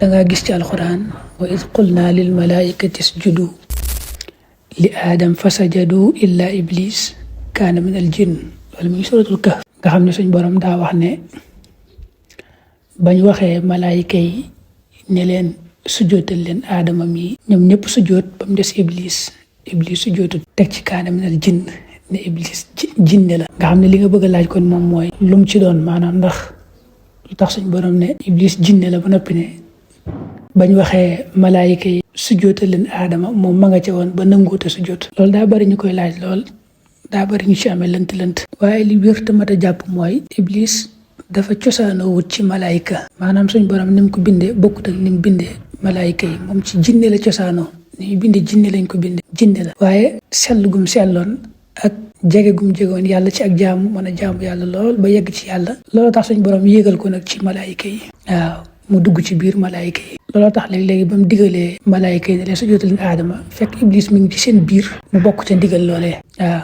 dangaa gis ci alquran wa id qulna lil malaikati isjudu li aadam fasajadu illa iblis kaana min al jinn loolu mu ngi suratul kahf nga xam ne suñ borom daa wax ne bañ waxee malaayika yi ne leen sujootal leen aadama mi ñoom ñëpp sujoot ba mu des iblis sujootul teg ci kaana min al jinn ne iblis jinne la nga xam ne li nga bëgg a laaj kon moom mooy lum ci doon maanaam ndax lu tax suñ borom ne iblis jinne la ba noppi ne bañ waxee malaayika yi sujootal leen aadama moom ma nga ca woon ba nanguute sujoot loolu daa bari ñu koy laaj lool daa bari ñu ci amee lënt waaye li wér te mat a jàpp mooy iblis dafa cosaanoo wut ci malaayika maanaam suñ borom ni mu ko bindee bokkut ak ni mu bindee malaayika yi moom ci jinne la cosaanoo ni mu bindee jinne lañ ko bindee jinne la waaye sell gum selloon ak jege gum jegoon yàlla ci ak jaamu mën a jaamu yàlla lool ba yegg ci yàlla looloo tax suñ borom yéegal ko nag ci malaayika yi waaw mu dugg ci biir malaayika yi looloo tax léegi ba mu digalee malaayika yi ne leen sujootal leen aadama fekk iblis mi ngi ci seen biir mu bokk ca ndigal loolee waaw